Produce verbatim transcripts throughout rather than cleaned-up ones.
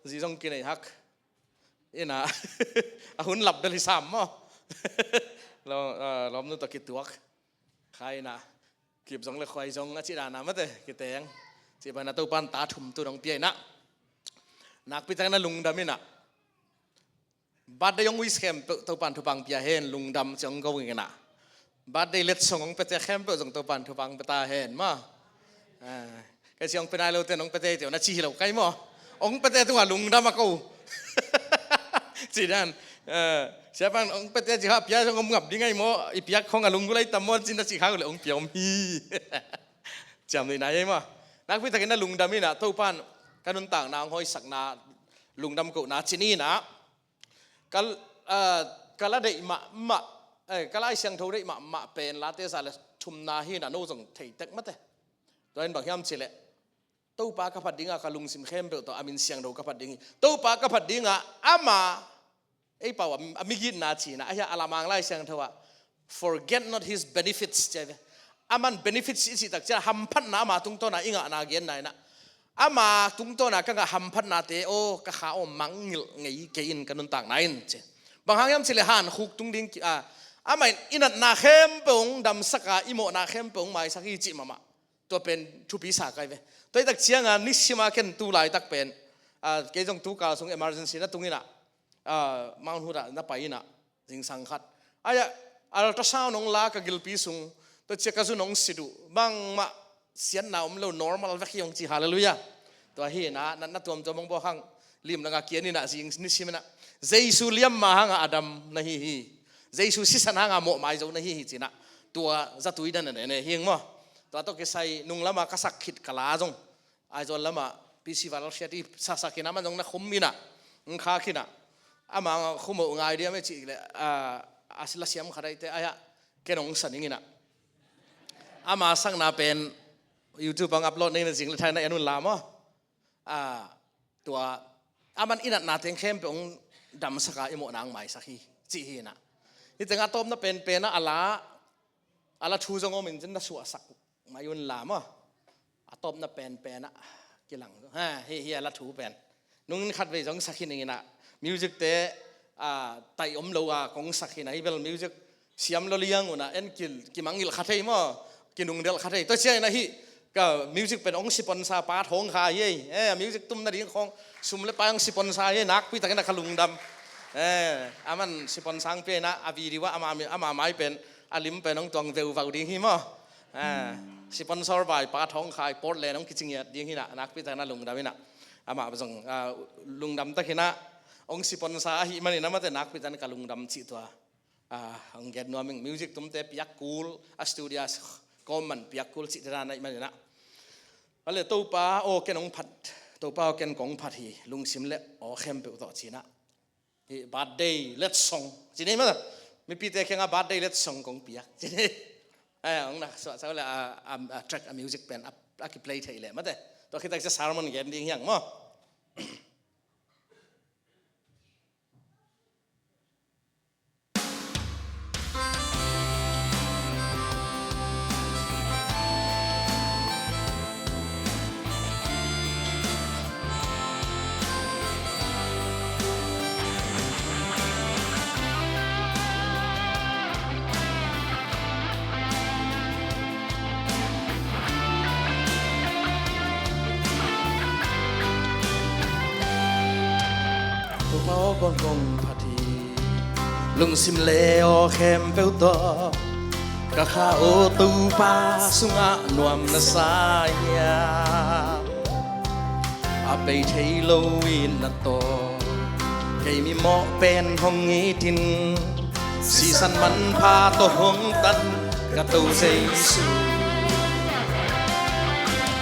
Zi zong kinei hak. Ina a hun lap bel hi sam maw? Lawm, ah, lawmnu tawh kituak. Kha ina kip zong le khuai zong a ci dana mate kiteng. Ci bana Topan ta thum tu dong pia ina. Nakpi tak na lungdam ina. Birthday hong wish khempeuh Topan thupha pia hen, lungdam ci hong ko ing ina. Birthday letsong hong pete khempeuh zong Topan thupha pia ta hen maw? Ah, ka ci hong pe nai lote hong pete teu na ci hi lo kai maw? Hong pete tungah lungdam a ko. Ci dan. Ah, siapan hong pete ci ha pia zong om ngap ding ai maw? I piak khong a lunggulh ai tam maw? Ci na ci kha le hong pia om hi. Ciam ni na ei maw? Nakpi takin na lungdam ina Topan ka nuntakna hong hoihsakna lungdam kohna ci ni ina. Ka, ah, ka la deih mahmah, eh, ka Lai Siangtho deih mahmah pen Late za le thumna hi ina no zong thei tek mate. Tua in bang hiam cileh Topa ka phat dinga ka lungsim khempeuh tawh a min siangtho ka phat ding hi. Topa ka phat dinga ama ei pau a, a migitna cina a hia a lamang Lai Siangtho ah forget not his benefits ci a ve. Aman benefits i cih tak ciah hamphatna ama tungtawna i ngahna genna ina. Ama tungtawna ka ngah hamphatnate aw ka kha aw mangngilh ngei kei in ka nuntakna in ci. Bang hang hiam cileh han khuk tung ding ki a. Ama in i natna khempeuh hong damsaka i mawhna khempeuh hong maisak hi cih mahmah. Tua pen thupi sa kai ve. Tua i tak cianga nisima ken tu laitak pen, ah, kei zong tu kal sung emergency na tung ina, ah, Mount Hood ah na pai ina zingsang khat. Aia ultrasound hong la ka gilpi sung. Tua cia ka zun hong sit uh. Bangmah siatna om lo normal vek hi hong ci, halleluiah. Tua hi ina natna tuamtuam hong bawk hang lim langa kian ina zing nisim ina Jesu liamma hanga a dam na hi hi. Jesu sisan hanga mawhmai zo na hi hi cina. Tua zatui dan a ne ne hi ing maw? Tua tawh kisai nung lama ka sak khit ka la zong Aizawl lama P C Valhriat i sasak ina man zong na khum ina. Ng khak ina. Ama khum uh ngai diam e cih le, ah, a sila siam khat aite aia ken hong sa ning ina. Ama sakna pen YouTube ang upload nei na zing le thaina en un la maw? Ah, tua aman i natna teng khempeuh hong damsaka i mawhna hong maisak hi cih hi ina. Hi teng a tawpna penpen a a la, a la thu zong om in cin na suahsak mai un la maw? A tawpna penpen a kilang. Ha, hi, hi a la thu pen. Nungin khat vei zong sak hi ning ina. Music te, ah, tai om lo a kong sak hi ina. Hi bel music siam lo liang una en ki, kimangngilh kha thei maw? Kinungdelh kha thei. Tua ciang ina hi ka music pen hong sponsor pa thawng kha hi ei. Eh, music tum nading khawng sum le pai hong sponsor hi ei. Nakpi takin a ka lungdam. Eh, aman sponsor hong pia ina a video a ama, ama mai pen a lim pen hong tuang veuvau ding hi maw? Eh, sponsor by pa thawng kha hi Portland hong kicingiat ding hi ina. Nakpi takin a lungdam ina. Ama zong, ah, lungdam takin a hong sponsor ahi manin amate nakpi takin ka lungdam cih tua. Ah, hong gen nuam ing music tumte piak kul, a studio kawm man piak kul cihte dan ahi manin a. A le Topa aw ken hong phat, Topa aw ken kong phat hi, lungsim le aw khempeuh tawh cina. Hi birthday letsong. Cini mah, mipite kianga birthday letsong kong piak. Cini. Eh, hong na suah sau le a, a, a track a music pen a, a kiplay thei le mate. Tua khitak cia sermon gen ding hiang maw? Topa aw kong kong phat hi, lungsim le aw khempeuh tawh ka kha aw Topa sungah nuam na sa hiam? A bei thei lo in na tawh kei mimawh pen hong it in, sisan manpha tawh hong tan ka To Jesu.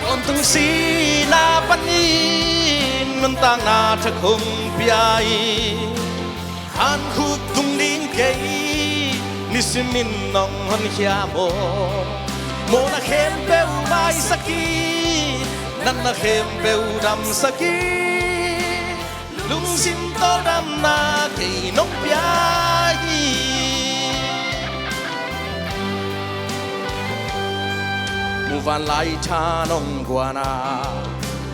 Tawntung sihna panin nuntakna thak hong pia in, hankhuk tung ding kei nisimin nong honkhia maw? Mawhna khempeuh maisak in, natna khempeuh damsak in, lungsim tawldamna kei nong pia hi. Muvanlai tha nong guana,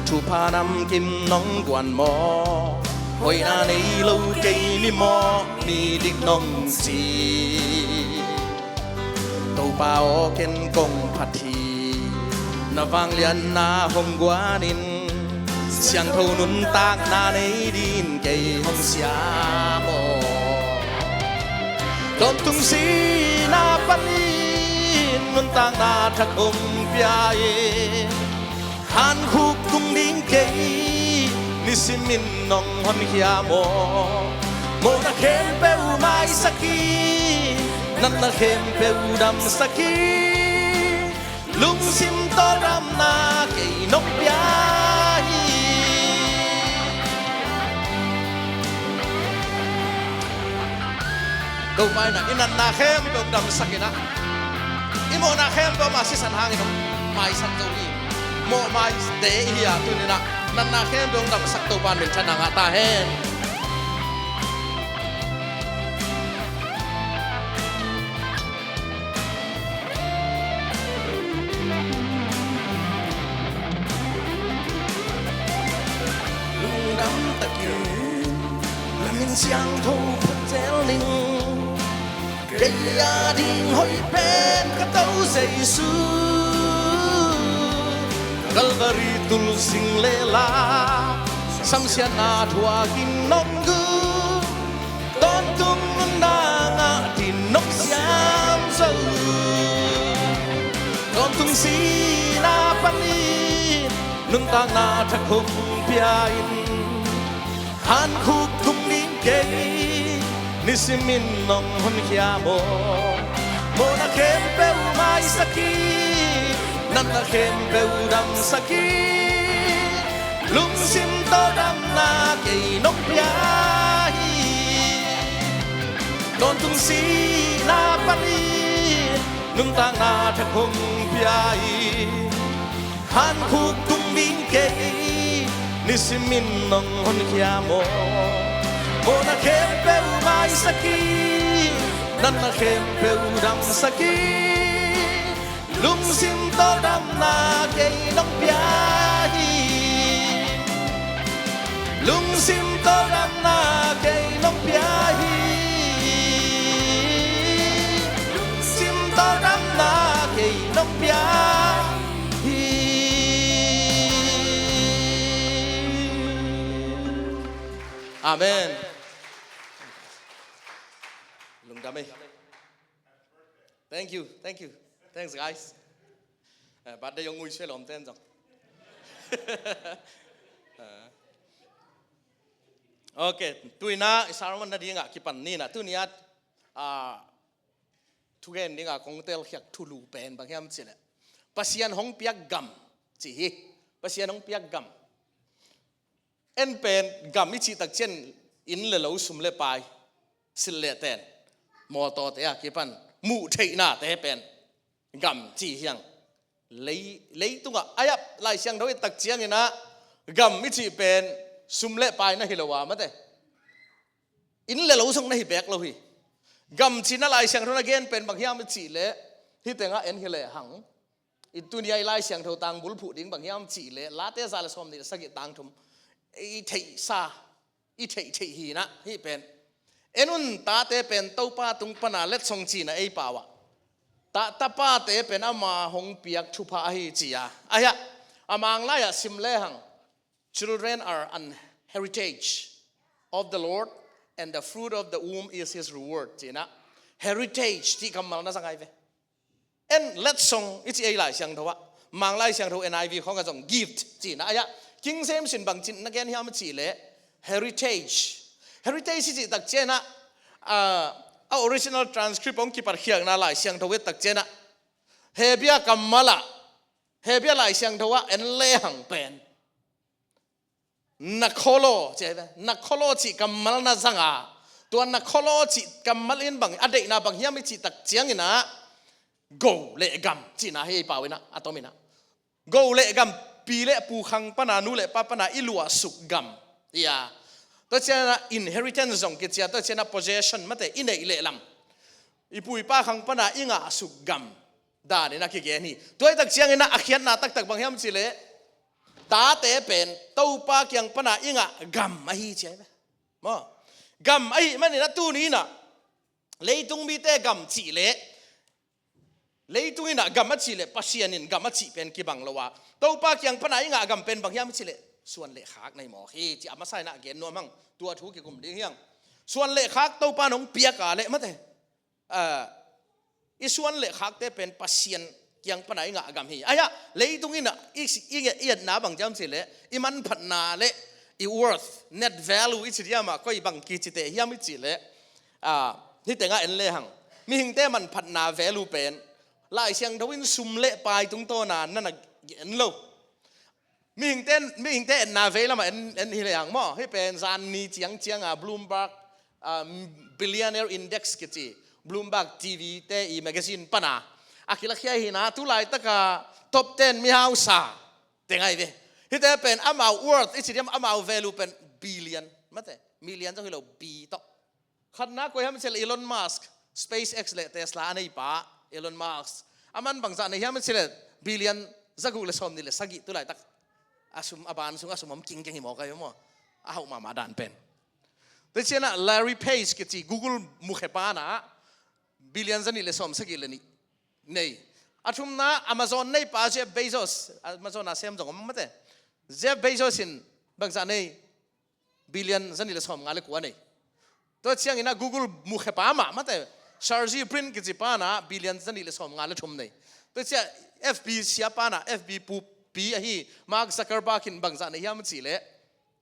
Thupha namkim nong guan maw? Hoihna nei lo kei mi maw, mi dik nong ci? Topa aw, ken kong phat hi. Na vanglianna hong guanin, siangtho nuntakna nei din kei hong siam aw. Tawntung sihna panin nuntakna thak hong pia in, hankhuk tung ding kei nisimin nong honkhia maw? Mawhna khempeuh maisak hi, natna khempeuh damsak hi. Lungsim tawldamna kei nong pia hi. Topa in ah i natna khempeuh damsak in ah, i mawhna khempeuh mah sisan hangin hong maisak zo hi. Mawh maite i hi a, tuni in ah natna khempeuh hong damsak Topa in minthanna ngah ta hen. Lungdam takin na min siangtho phat zel ning. Kei a ding hoih pen ka To Jesu, Calvary tul sing le la, samsiatna thuakin nong gu, tawntung nunna ngah din nong siam zo. Tawntung sihna panin nuntakna thak hong pia in, hankhuk tung ding kei nisimin nong honkhia maw? Mawhna khempeuh maisak hi, natna khempeuh damsak hi. Lungsim tawldamna kei nong pia hi. Tawntung sihna panin nuntakna thak hong pia hi. Hankhuk tung ding kei nisimin nong honkhia maw? Mawhna khempeuh maisak hi, natna khempeuh damsak hi. Lungsim tawldamna kei nong pia hi. Lungsim tawldamna kei nong pia hi. Lungsim tawldamna kei nong pia hi. Amen. Lungdam ei. Thank you, thank you. Thanks, guys. Eh, birthday hong ui suai lawmte in zong. Eh. Ok, tu in ah i sermon nading ah kipan ni in ah, tuni a, ah, thugen ding a kong telkhiak thulu pen bang hiam cih leh, Pasian hong piak gam ci hi. Pasian hong piak gam. En pen gam i cih tak ciang inn le lo, sum le pai, silh le ten, mawtawte a kipan muh theihnate pen gam ci hi hang. Lei, leitungah a, Lai Siangtho i et tak ciangin ah gam i cih pen sum le pai na hi lo a, mate, inn le lo zong na hi beek lo hi. Gam cihna Lai Siangtho na gen pen bang hiam i cih leh, hih tengah en hi lehang, i tuni a i Lai Siangtho tangbul phuh ding bang hiam cih leh, Late za le sawmnih le sagih, tang thum i theihsa, i theih theih hi in ah, hih pen en un, tate pen Topa tung pana letsong cihna ei pau ah, ta, tapate pen ama hong piak thupha ahi ci a. Ahi a, a Manglai ah sim lehang, "Children are an heritage of the Lord, and the fruit of the womb is his reward," ci in ah, heritage cih kammal na zang ai ve. En, letsong i cih ei Lai Siangtho ah, Manglai Siangtho N I V khawng ah zong gift ci in ah, ahi a, King James in bang ci in na gen hiam i cih leh heritage. Heritage i cih tak ciang ah, ah, a original transcript hong kipatkhiatna Lai Siangtho i et tak ciang ah, Hebrew kammal ah, Hebrew Lai Siangtho ah en lehang pen nakholo ci ai ve. Nakholo cih kammal na zang a, tua nakholo cih kammal in bang a deihna bang hiam i cih tak ciangin ah, go le gam cihna hi ei pau in ah, a tom in ah. Go le gam, pi le pu khang pana, nu le pa pana i luahsuk gam. Ia, tua ciang ah inheritance zong kici a, tua ciang ah possession, mate, i neih le lam, i pu i pa khang pana i ngahsuk gam dan in ah kigen hi. Tua i tak ciangin ah a khiatna taktak bang hiam cih leh, Tate pen Topa kiang pana i ngah gam ahi ci ahi ve. Maw? Gam ahih manin a tuni inah leitung mite gam cih leh, leitung inah gam a cih leh Pasian in gam a cih pen kibang lo a, Topa kiang pana i ngah gam pen bang hiam cih leh suan le khak nei mawk hi ci a masa inah gen nuam hang. Tua thu kikum ding hiang. Suan le khak Topa nong piak a leh mate, a, i suan le khakte pen Pasian kiang pana i ngah gam hi. Ahi a, leitung inah i, i, i etna bang hiam cih leh, i manphatna le i worth, net value i ci diam a, koi bang kicite hiam i cih leh, a, hih tengah en le hang. Mihingte manphatna value pen Lai Siangtho in sum le pai tungtawna na na en lo. Mihingte, mihingte etna vei lamah en, en hi le hang maw. Hih pen zan ni ciangciang a Bloomberg, um, Billionaire Index kici, Bloomberg T V te i magazine pana a kilakhia hi na, tu laitaka top ten mihausa teng ahi ve. Hihte pen amau worth i ci diam, amau value pen billion mate, million zong hi lo, bi tawh. Khatna koi hiam cih leh Elon Musk, SpaceX le Tesla a neipa, Elon Musk. Aman bangzah nei hiam cih leh billion zaguk le sawmnih le sagih tu laitak a sum, a ban sung a sum om kingkeng hi mawk ahi maw. A hauh mahmah dan pen. Tua ciangah Larry Page kici Google mukhe pana billion zanih le sawmsagih le nih nei. A thumna Amazon neipa Jeff Bezos, Amazon a sem zong om mate. Jeff Bezos in bangzah nei, billion zanih le sawmnga le kua nei. Tua ciangin a Google mukhepa mah mate, Sergey Brin kici pana billion zanih le sawmnga le thum nei. Tua ciang F B sia pana, F B pupi ahi Mark Zuckerberg in bangzah nei hiam cih leh,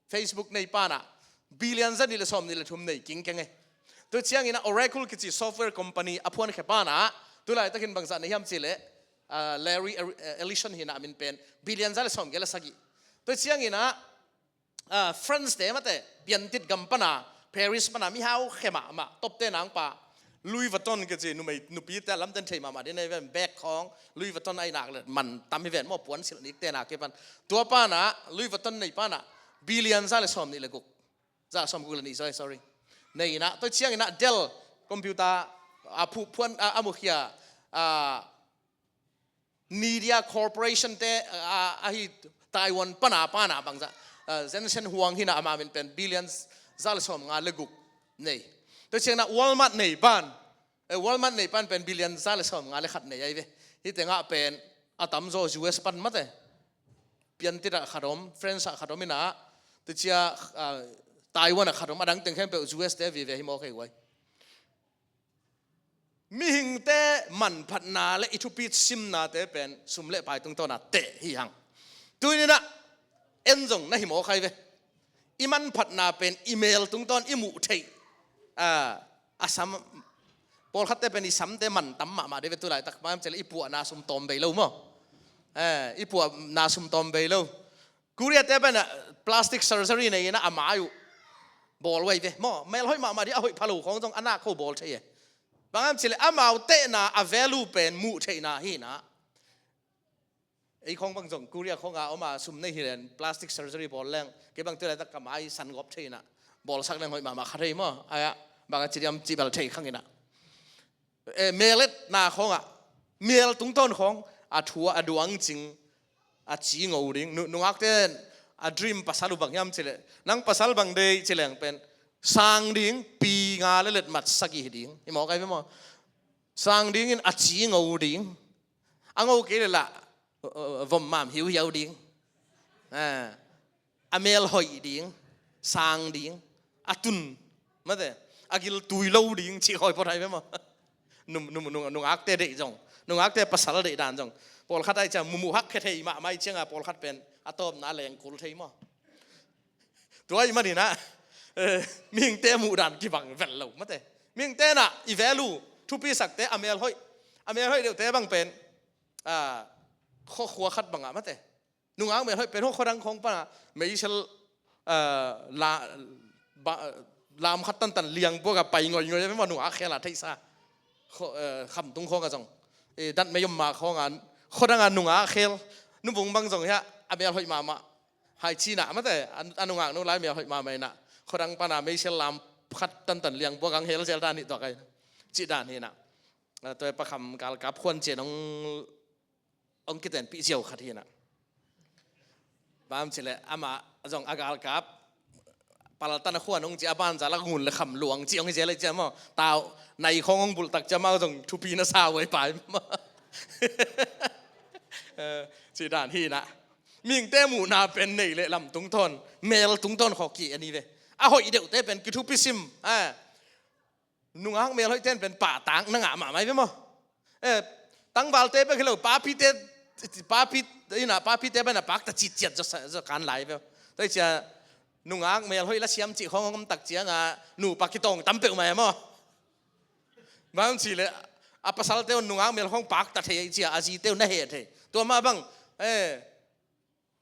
Facebook nei pana billion zanih le sawmnih le thum nei kingkeng e. Tua ciangin a Oracle kici software company a phuankhe pana tu laitakin bangzah nei hiam cih leh, ah, Larry Er-, Ellison hi na a min pen, billion za le sawmgiat le sagih. Tua ciangin a, ah, France te mate, piantit gam pana, Paris pana mihau khe mahmah, top ten a hong pa Louis Vuitton kici numei, nupite a lamten thei mahmah ding nei ven, bag khawng Louis Vuitton a i nak le man tam hi ven maw, puansilh nikte na kipan. Tua pana Louis Vuitton nei pana billion za le sawmnih le guk, za sawmguk le nih, sorry, sorry. Nei inah, tua ciangin a Dell computer a phu-, phuan, a, a mukhia, a, Nvidia Corporation te, a, ahi Taiwan pana, pana bangzah, a, Jensen Huang hi na, ama min pen billion za le sawmnga le guk nei. Tua ciangin a Walmart nei pan, eh, Walmart nei pan pen billion za le sawmnga le khat nei ahi ve. Hih tengah pen a tamzaw U S pan mate. Piantit ah khat om, France ah khat om inah, tua ciang, ah, Taiwan ah khat om, a dang teng khempeuh U S te vive hi mawk hi guai. Mihingte manphatna le i thupi simnate pen sum le pai tungtawna teh hi hang. Tuni inah en zong na hi mawk ahi ve. I manphatna pen i mel tungtawn i muh theih, ah, a sam, pawlkhatte pen i samte man tam mahmah dih ve, tu laitak mah em cih leh i puahna sum tawm bei lo maw. Eh, i puahna sum tawm bei lo. Korea te pen, ah, plastic surgery nei inah a mai uh bawl uh ahi ve maw. Mel hoih mahmah dih, a hoih pha lo khawng zong a nak kho bawl thei e. Bang em cih leh amau tehna a value pen muh theihna hi inah. Ei khawng bang zong Korea khawng a om a sum nei hi len plastic surgery bawl leng, kei bang tu laitak ka mai san gawp thei inah, bawlsak leng hoih mahmah kha thei maw. Ahi a, bang a ci diam cih bel thei khang inah. Eh, mel etna khawng ah, mel tungtawn khawng a thu a duang cing, a ci ngo ding. Nu-, nungakte a dream pasal uh bang hiam cih leh, nang pasal bang deih cih leng pen sang ding, pi nga le letmat sagih ding hi mawk ahi ve maw. Sang dingin a ci ngo ding. A ngo kei leh lah, uh, uh, vom mam hiuhiau ding. Ah, a mel hoih ding, sang ding, a tun, mate, a gil tui lo ding cih khawi pawt ahi ve maw. Num, num, nung, nungakte deih zong, nungakte pasal deih dan zong, pawlkhat ahi ciang mumuh hak khe thei mahmah ahi cianga pawlkhat pen a tawpna a leng kul thei maw. Tua ahih manin ah, eh, mihingte muh dan kibang vel lo mate. Mihingte nah i value thupi sakte a mel hoih, a mel hoih deuhte bang pen, ah, khuakhua khat bangah mate. Nungak mel hoih pen khuadang khawng pana meisel, ah, la, ba, lam khat tantan liang buak a pai ngoinngoi a, mema nungak khel a theihsa. Kho, eh, khamtung khawng a zong, eh, dat mei om ma khawng a, khuadang a nungak khel, nuvung bang zong hiah a mel hoih mahmah. Hai cina mate, a, a nungak nu lai mel hoih mahmah inah khuadang pana meisel lam khat tantan liang buak ang hel zel dan hi tuak ai. Cih dan hi inah. Ah, tua pakham galkap khuan cian hong hong kitenpih ziau khat hi inah. Bang ci le amah zong a galkap, paltan a khuan hong ci a banza lak ngun le kham luang ci hong hi zel le cia maw. Tau nai khawng hong bulh tak cia maw zong thupi na sa uh ei pai maw. Eh, ci dan hi na. Mihingte muhna pen nei le lam tungtawn, mel tungtawn khawh ki a ni ve. A hoih deuhte pen kithupi sim. Eh, nungak mel hoihten pen pahtak na ngah mahmah hi ve maw. Eh, tangvalte bek hi lo, papite, papi, ina, papite pen a pakta citciat zaw sa, zaw kan lai ve. Tua hi cia nungak mel hoih la siam cih khawng hong om tak cianga nupa kitawng tam peuhmah e maw. Bang ci le a pasalte un nungak mel khawng pakta thei cia a zite un na heh thei. Tua mah bang, eh,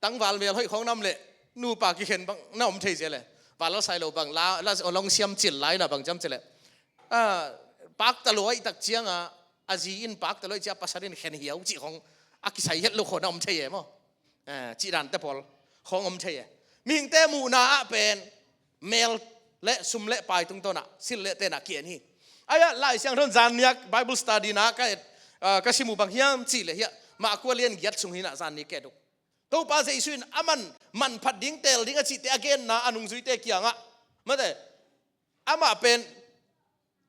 tangval mel hoih khawng nam le nupa kikhen bang na om thei cia le. Val la sai lo bang la, la long siam cil lai na bang ciam ci le. Ah, pakta lo aih tak cianga a zi in pakta lo aih cia pasal in khen hiau cih khawng a kisai het lo khawng na om thei e maw. Eh, cih dante pawl khawng om thei e. Mihingte muhna ah pen mel le sum le pai tungtawn ah silh le ten ah kian hi. Ai ah Lai Siangtho in zan nia Bible study na ka et, ah, ka sim uh bang hiam cih le hiah Marka lian giat sung hi na zan ni ka et uh. Topa Jesu in aman manphat ding, teel ding a cihte a genna a nungzuite kiangah, mate, amah pen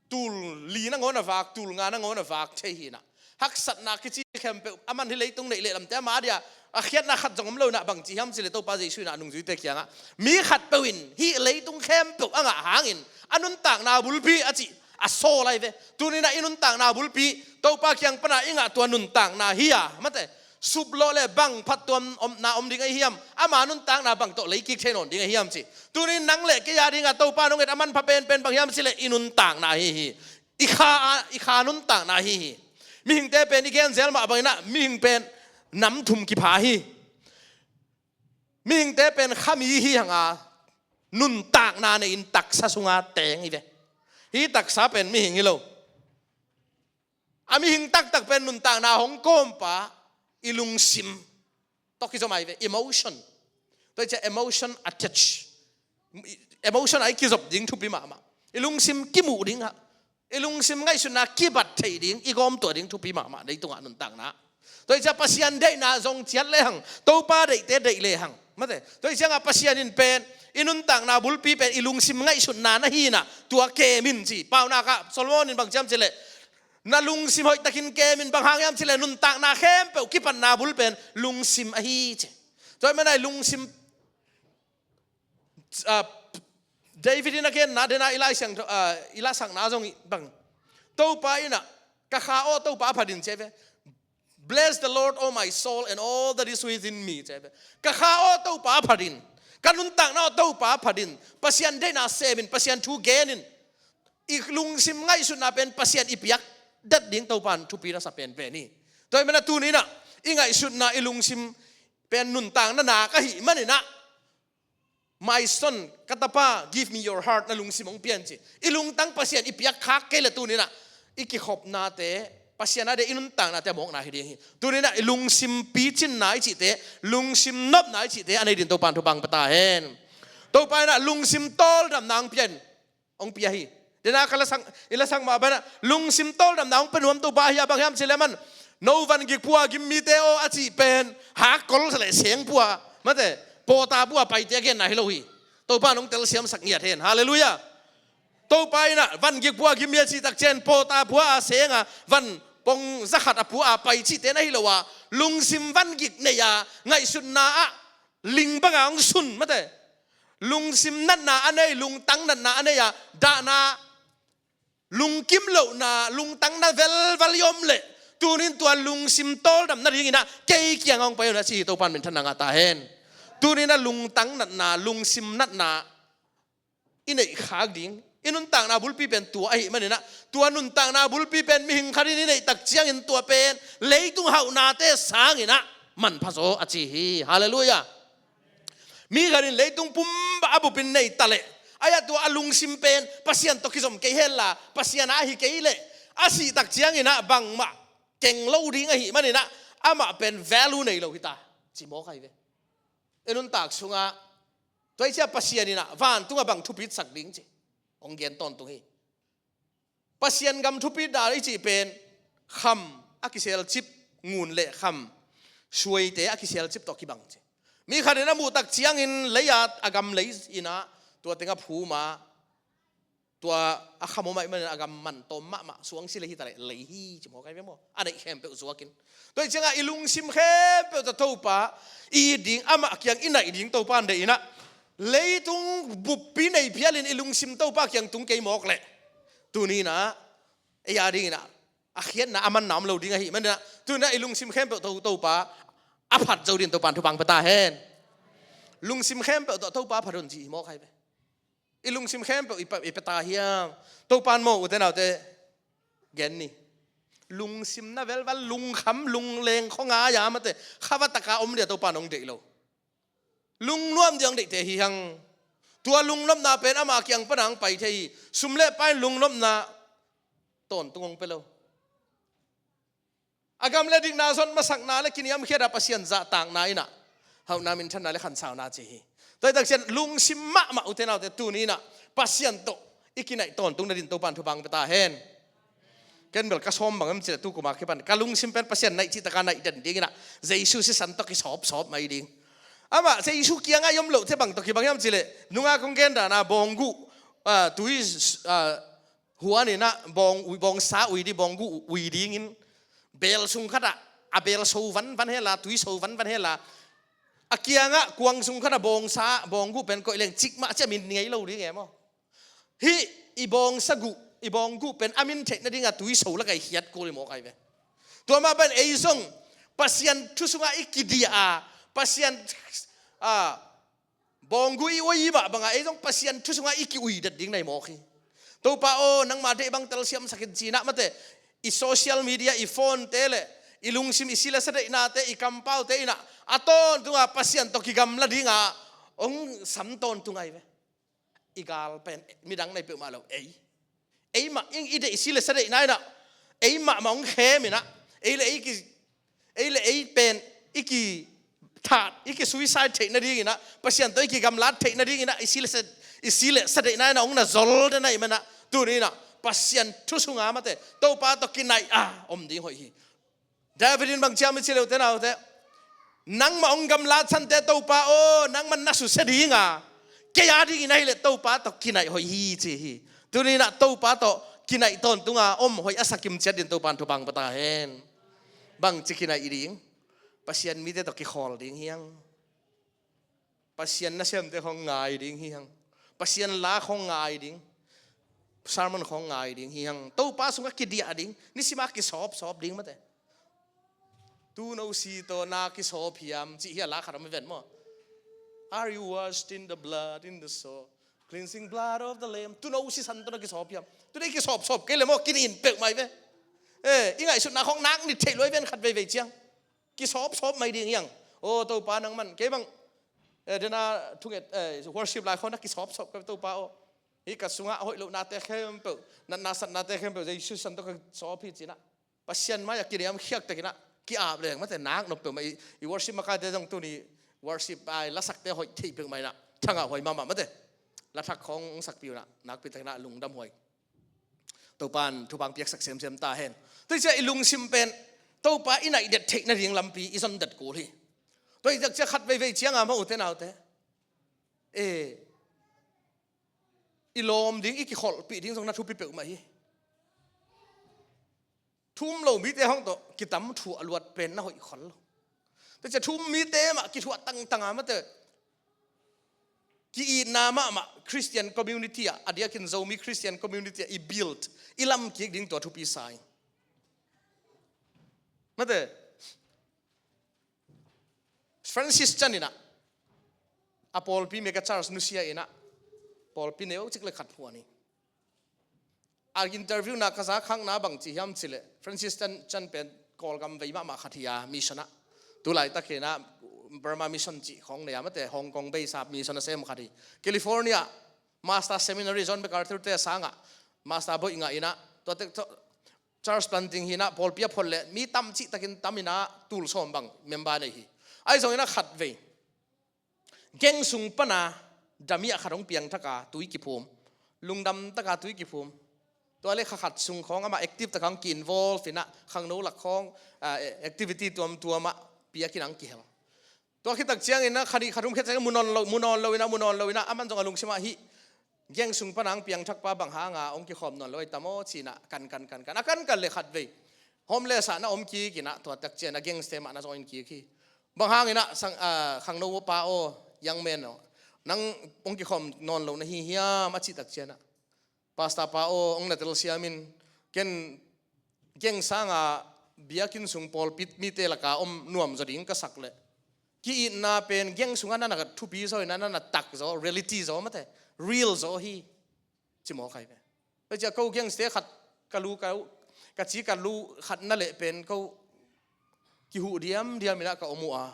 tul li nangawn a vak, tul nga nangawn a vak thei hi na. Haksatna kici khempeuh aman hi leitung neih le lamte ama dia a khiatna khat zong om lo na, bang ci hiam ci le Topa Jesu in a nungzuite kiangah mi khatpeuh in hih leitung khempeuh a ngah hangin a nuntakna bulpi a cih a sawl lai ve. Tuni na i nuntakna bulpi Topa kiang pana i ngah tua nuntakna hi a, mate, suplawh le bang phattuam omna om ding ahi hiam? Ama nuntakna bang tawh leikik thei nawn ding ahi hiam ci. Tuni nang le kei a dinga Topa nong et a manpha penpen bang hiam ci le i nuntakna hi hi. I kha, i kha nuntakna hi hi. Mihingte pen i gen zel mah bangin ah mihing pen nam thum kipha hi. Mihingte pen khami hi hanga nuntakna nei in taksa sunga teng hi ve. Hi taksa pen mihing hi lo. A mihing taktak pen nuntakna hong kawmpa i lungsim tawh kizom ahi ve, emotion. Tua hi cia emotion attach. Emotion ahi kizop ding thupi mahmah. I lungsim kimuh ding ha. I lungsim ngaihsutna kibat thei ding, i gawmtuah ding thupi mahmah, leitungah nuntakna. Tua hi cia Pasian deihna zong ciat lehang, Topa deihte deih lehang, mate. Tua hi ciangah Pasian in pen i nuntakna bulpi pen i lungsim ngaihsutna na hi na, tua kemin ci. Paunak ah Solomon in bang ciam ci le, na lungsim hoihtakin kemin, bang hang hiam ci le nuntakna khempeuh kipatna bul pen lungsim ahi ci. Tua hi mana i lungsim, ah, David in a genna dena i Lai Siangtho, ah, i lasakna zong i bang, Topa in ah, ka kha aw Topa phat in ci ve. Bless the Lord, O my soul, and all that is within me, ci ve. Ka kha aw Topa phat in, ka nuntakna aw Topa phat in, Pasian deihna semin, Pasian thu genin, i lungsim ngaihsutna pen Pasian i piak dat ding Topa in thupi na sa penpen hi. Tua hi mana tuni na i ngaihsutna i lungsim pen nuntakna nak ahih manin ah, my son, ka tapa, give me your heart, na lungsim hong pia in ci. I lungtang Pasian i piak khak kei le tuni na i kikhopnate Pasian a dia i nuntaknate a mawkna hi ding hi. Tuni na i lungsim picinna i cihte, lungsim nopna i cihte a nei din Topa in thupha hong pia ta hen. Topa in ah lungsim tawldamna hong pia in, hong pia hi. Dena ka lasak, i lasak mah bana lungsim tawldamna hong pia nuam Topa hi a, bang hiam ci le man, no van gik pua gim mite aw a cih pen hakkol le seng pua, mate, pawta pua paite a genna hi lo hi. Topa in hong telsiamsak ngiat hen. Halleluiah. Topa in ah van gik pua gim mi a cih tak ciang pawta pua a senga van pong zakhat a pua a pai cihte na hi lo a, lungsim van gik nei a, ngaihsutna ah ling banga hong sun, mate, lungsim natna a nei, lungtang natna a nei a, dahna, lungkim lohna, lungtangna velval i om leh, tunin tua lungsim tawldam nadingin ah kei kiangah hong pai un a ci hi. Topa in minthanna ngah ta hen. Tunin ah lungtang natna, lungsim natna i neih khak ding, i nuntakna bulpi pen tua ahih manin ah, tua nuntakna bulpi pen mihing khatin i neih tak ciangin tua pen leitung hauhnate sangin ah manpha zaw a ci hi. Halleluiah. Mi khatin leitung pumba a bupin nei ta leh, ai-ah tua a lungsim pen Pasian tawh kizom kei henla, Pasian a ahi kei leh, a sih tak ciangin ah bangmah keng lo ding ahih manin ah, amah pen value nei lo hi ta, ci mawk ahi ve. I nuntak sungah tua hi cia Pasian in ah vantungah bang thupitsak ding ci hong gen tawntung hi. Pasian gam thupitna i cih pen kham a kiselcip, ngun le kham, suaite a kiselcip tawh kibang ci. Mi khat in a muh tak ciangin lei a, a gam lei in ah, tua teng a phum a, tua a kham om ahih manin a gam man tawm mahmah, suangsi lei hi ta leh lei hi ci mawk ahi ve maw. A neih khempeuh zuakin. Tua ahih ciangah i lungsim khempeuh tawh Topa i it ding, amah kiang i naih ding Topa in deih in ah, leitung buppi nei phialin i lungsim Topa kiang tung kei mawk leh, tuni in ah ei a dingin ah a khiatna a manna om lo ding ahih manin ah, tuni in ah i lungsim khempeuh tawh Topa a phat zo dingin Topa in thupha pia ta hen. Lungsim khempeuh tawh Topa phat un ci hi mawk ahi ve. I lungsim khempeuh i pia, i pia ta hiam? Topa in maw, ute naute, gen ni. Lungsim na velval, lungkham lungleng khua ngai a, mate, kha va tak a om dia Topa in hong deih lo. Lungnuam dia hong deihte hi hang. Tua lungnopna pen ama kiang pan a hong pai thei hi. Sum le pai in lungnopna tawntung hong pia lo. A gam le dikna zon masakna le kiniamkhiat a Pasian zahtakna in ah hauhna, minthanna le khansauna ci hi. Tua ahih tak ciang lungsim mahmah, ute naute, tuni in ah Pasian tawh i kinaih tawntung nadingin Topa in thupha pia ta hen. Ken bel ka sawm bang hiam cih leh tu kum a kipan ka lungsim pen Pasian naih cih tak a naih den dingin ah Jesu sisan tawh kisawpsawp mai ding. Amah Jesu kiangah i om loh ciang bang tawh kibang hiam cih leh, nungak kong gen dan a, bawngguh, ah, tui, ah, huan in ah bawng, bawngsa ui ding, bawngguh ui dingin beel sung khat ah a beel so vanvan hel a, tui so vanvan hel a, a kiangah kuang sung khat ah bawngsa, bawngguh pen koih leng cikmah ciang min ngei lo ding e maw. Hih i bawngsa guh, i bawngguh pen a min theih nading a tui so lak ah i khiat kul hi mawk ahi ve. Tua mah bangin ei zong Pasian thu sungah i kidiah a, Pasian, ah, bawngguh i ui mah bangin ei zong Pasian thu sungah i kiui det ding na hi mawk hi. Topa aw, nangma deih bang telsiamsak in ci-in ah, mate, i social media, i phone te le i lungsim, i si le sa deihnate, i kampaute in ah a tawntung a Pasian tawh kigamla ding a hong sam tawntung ahi ve. I gal pen midang na hi peuhmah lo, ei. Ei mah in i deih, i si le sa deihna in ah ei mahmah hong khem in ah, ei le ei ki, ei le ei pen i kithat, i ki suicide theih nadingin ah, Pasian tawh i kigamlat theih nadingin ah i si le sa, i si le sa deihna in ah hong na zol den ahih manin ah, tuni in ah Pasian thu sungah, mate, Topa tawh kinaih a om ding hoih hi. David in bang ci hiam i cih leh, ute naute, nangmah hong gamlat sante Topa aw, nangmah na susia ding a, kei a dingin ahih leh Topa tawh kinaih hoih hi ci hi. Tuni in ah Topa tawh kinaih tawntung a om hoih a sa kim ciat dingin Topa in thupha pia ta hen. Bangci kinaih ding? Pasian mite tawh kikhawl ding hi hang. Pasian nasemte khawng ngai ding hi hang. Pasian la khawng ngai ding. Sermon khawng ngai ding hi hang. Topa sungah kidiah ding. Nisim a kisawpsawp ding, mate. Tuuno si tawh na kisawp hiam cih hi a, la khat om hi ven maw. Are you washed in the blood, in the soul, cleansing blood of the Lamb? Tuuno sisan tawh na kisawp hiam? Tuni kisawpsawp kei leh maw, kinin peuhmah hi ve. Eh, i ngaihsutna khawng nak nit theih lua hi ven khat veivei ciang. Kisawpsawp mai ding hi hang. Aw Topa, nangman kei bang, eh, dena thunget, eh, worship lai khawng na kisawpsawp ka, Topa aw, hih ka sungah hoih lohnate khempeuh, natna satnate khempeuh Jesu sisan tawh ka sawp hi ci-in ah, Pasian mai-ah kiniamkhiat takin ah ki-ap leng, mate, nak nop peuhmah. I, i worship makaite zong tuni worship a i lasakte hoih thei peuhmah in ah, thangah huai mahmah, mate. Lathak khawng hong sakpih un ah, nakpi takin ah lungdam huai. Topa in thupha piaksak semsem ta hen. Tua hi ciang i lungsim pen Topa i naih det theih nading lampi i zon det kul hi. Tua hi tak ciang khat veivei ciang a maw, ute naute, eh, i lawm ding, i kikholhpih ding zong na thupi peuhmah hi. Thu um lo mite hong tawh kitam thuah luat pen na hoih khol lo. Tua ciang thu um mite mah kithuah tangtang a, mate, ki-itna mahmah Christian community ah, a diakin Zomi Christian community ah i build, i lam kik ding tua thupi sa ing, mate. Francis Chan in ah, a pawlpi mega church nusia in ah, pawlpi neu cik le khat phuan hi. A interview-na ka zakhakna bang ci hiam cih leh, Francis Chan, Chan pen Kawlgam vei mahmah khat hi a, mission ah. Tu laitak in ah Burma Mission cih khawng nei a, mate, Hong Kong base a mission a sem khat hi. California Master Seminary, John MacArthur te sangah master boih ngah in ah, tua tek tawh church planting hi in ah, pawlpi a phot leh mi tam cih takin tam in ah, tul sawm bang member nei hi. Ahi zongin ah khat vei geng sung pan a dummy ah khat hong piangthak a, tui kiphum. Lungdam tak a tui kiphum. Tua leh kha khat sung khawng amah active tak a hong ki-involve in ah, khangno lak khawng, ah, activity tuamtuam ah piak in ah hong kihel. Tua khit tak ciangin ah, kha nih kha thum khit ciangin mu nawn lo, mu nawn lo in ah, mu nawn lo in ah, aman zong a lungsim ah hih gang sung pan a hong piangthakpa bang hanga hong kikhawm nawn lo ahi tam aw ci-in ah, kan, kan, kan, kan, a kan, kan leh khatvei homeless ah na om kik in ah, tua tak ciang a gangster mah na zong en kik hi. Bang hangin ah sang, ah, khangno pa aw, young man aw, nang hong kikhawm nawn lo na hi hiam a cih tak ciang ah, Pastor pa aw, hong na telsiam in, ken gang sanga biakinn sung pawlpi mite laka om nuam zaw ding ka sak leh, ki-itna pen gang sungah na na thupi zaw in ah, na na tak zaw, reality zaw mate, real zaw hi, ci mawk ahi ve. Tua ciang ko gangster khat ka lu, ka, ka ci ka lu khat na leh pen ko kihuh diamdiam in ah ka om uh a,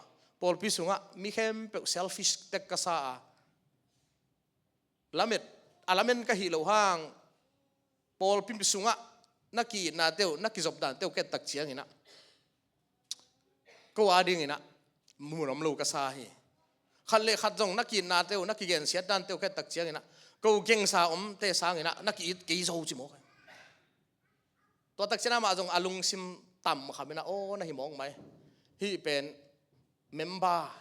pawlpi sungah mi khempeuh selfish tek ka sa a, lamet, a lamen ka hih loh hang, pawlpi sungah na ki-itnate uh, na kizopdante uh ka et tak ciangin ah, ko a dingin ah mu nuam lo ka sa hi. Khat leh khat zong na ki-itnate uh, na kigensiatdante uh ka et tak ciangin ah, ko gangsa omte sangin ah na ki-it kei zo ci mawk hi. Tua tak ciang amah zong a lungsim tam kham in ah, aw, na hi mawk mai. Hih pen member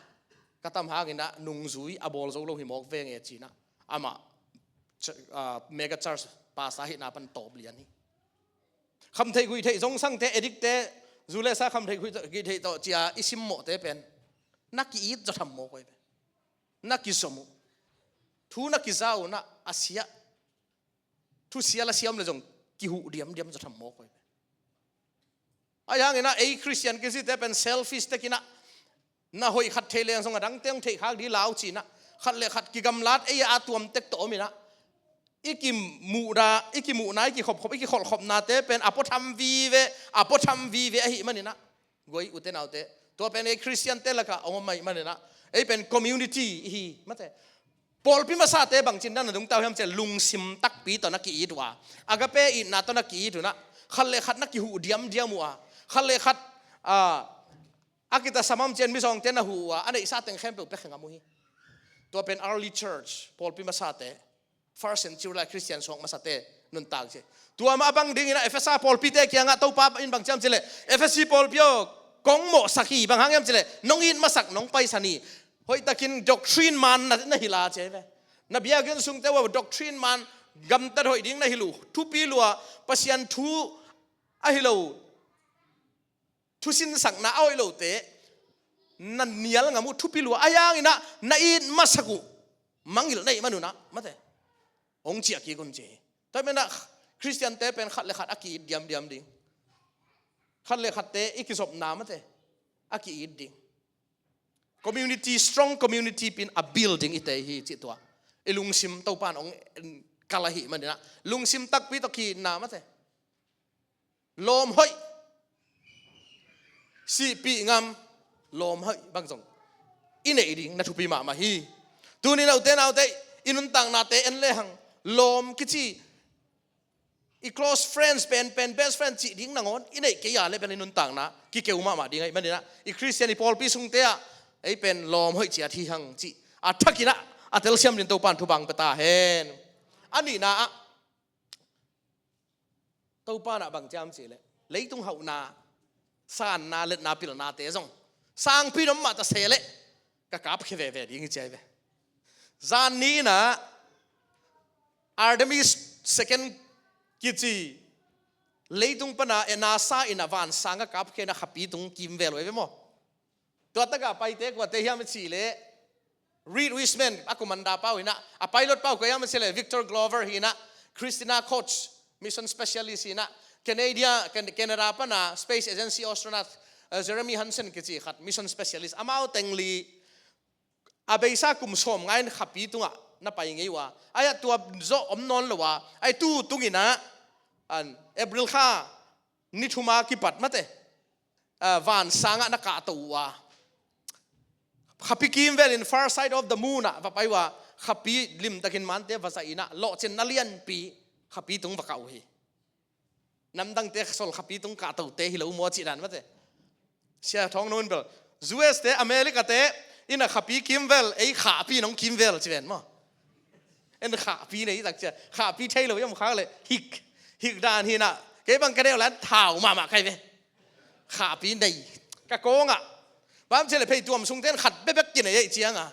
ka tam hangin ah nungzui a bawl zo lo hi mawk veng e ci-in ah, amah ch-, ah, mega church pastor ahihna pan tawp lian hi. Khamtheih guihtheih zongsangte, addict-te, zu le sa khamtheih guihtheih tawh ci-a i simmawhte pen na ki-it zaw tham mawk uh hi ve. Na kizom uh, thu na kiza uh in ah, a sia, thusia la sia om leh zong kihuh diamdiam zaw tham mawk uh hi ve. Ahi hangin ah ei Khristian kizite pen selfish tek in ah, na hoih khat theih leng zong a dangte hong theih khak ding lau ci-in ah, khat leh khat kigamlat, ei a tuam tek tawh om in ah, i kimuhna, i kimuhna, i kikhopkhop, i kikholhkhopnate pen a puatham vive, a puatham vive ahih manin ah, guai, ute naute, tua pen ei Khristiante lakah hong om ahih manin ah, ei pen community i hi mate. Pawlpi masate bangci-in na na dungta uh hiam cih leh, lungsim takpi tawh na ki-it uh a, agape itna tawh na ki-it uh in ah, khat leh khat na kihuh diamdiam uh a, khat leh khat, ah, a kitasam a om ciang mizawngte na huh uh a, a neihsa teng khempeuh pia khe ngam uh hi. Tua pen early church, pawlpi masate, first century lai Khristian suak masate nuntak ci. Tua mah a bang dingin ah Efesa pawlpite kiangah Topa in bang ci hiam cih leh, Efesi pawlpi aw, kong mawhsak hi, bang hang hiam cih leh nong it masak, nong paisan hi. Hoihtakin doctrine man na, na hilh a ci hi ve. Na biakinn sungte uh a doctrine man, gamtat hoih ding na hilh uh, thupi lua, Pasian thu ahi lo, thusinsakna a hoih lote na nial ngam uh, thupi lua, ahi hangin ah na it masak uh, mangngilh na hih man un ah mate, hong ciah kik un ci hi. Tua ahih manin ah Khristiante pen khat leh khat a ki-it diamdiam ding, khat leh khatte i kizopna mate, a ki-it ding. Community, strong community pen a building i tei hi cih tua i lungsim Topa in hong kal ahih manin ah, lungsim takpi tawh ki-itna mate, lawm hoih, sihpih ngam, lawm hoih bang zong i neih ding na thupi mahmah hi. Tuni-in ah ute naute, i nuntaknate en lehang, lawm kici, i close friends penpen, best friend cih ding nangawn i neih kei a leh pen i nuntakna kikeu mahmah ding ahih manin ah, i Khristian, i pawlpi sungte ah ei pen lawm hoih ciat hi hang cih a thakin ah a telsiam dingin Topa in thupha pia ta hen. A nihna ah, Topa in ah bang ci hiam cih leh, leitung hauhna, sanna, letna, pilnate zong sangpi in om mah ta se leh ka kapkhia veve ding hi ci hi ve. Zan ni-in ah Artemis second kici leitung pan a NASA in ah vansang a kapkhia in ah khapi tung kimvel uh hi ve maw. Tua tak a paite kuate hiam i cih leh, Reed Wiseman a commander pa uh hi-in ah, a pilot pa uh kua hiam i cih leh Victor Glover hi-in ah, Christina Koch, mission specialist hi-in ah, Canada, Can-, Canada pan a Space Agency astronaut, eh, Jeremy Hansen kici khat, mission specialist. Amau teng li a beisa kum sawmnga in khapi tungah na pai ngei uh a, ahi a tua zawh om nawn lo a, ahi tu tung in ah, an, April kha ni thum a kipat mate, ah, vansang ah na kahto uh a, khapi kimvel in, far side of the moon ah va pai uh a, khapi limtakin mante va zaih in ah, lawhcinna lianpi khapi tung va kah uh hi. Namdangte sawl khapi tung kahtote hi lo maw cih dan mate. Sia Thawng No in bel, U S te, America te in ah khapi kimvel, ei khahpi in hong kimvel ci ven maw. En khahpi nei tak cia, khahpi thei lo hiam khak leh hik, hik dan hi-in ah, kei bang ka deuh lan thau mahmah ka hi ve. Khahpi nei ka kawng ah. Bang hiam cih leh pheituam sungte in khat bekbek kinei ei cianga,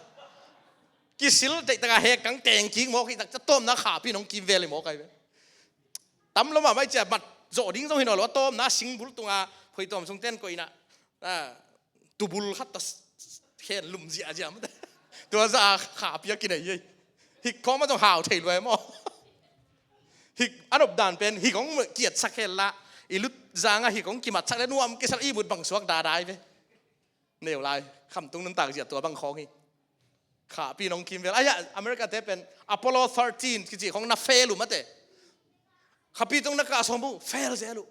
kisil teihtaka hek kang teng kik mawk hi tak ca tawmna khapi nong kimvel i mawk ai ve. Tam lo mahmah i cia mat zawh ding zong hi naw lo, a tawmna singbul tunga phoitawm sung ten koihna, a, tubul khat tawh khen lum ziahziah mate. Tua zah a khapi a kinei ei. Hik khawm a zong hau thei luai maw? Hik a nop dan pen hik hong kiatsak hel la, i lut zanga hik hong kimatsak le nuam kisal i mut bang suak dadai ve. Neu lai khamtung nuntak ziah tua bang khawng hi. Khapi nong kimvel aia America te pen Apollo thirteen kici khawng na fail uh mate. Khapi tung na kah sawm uh, fail zel uh.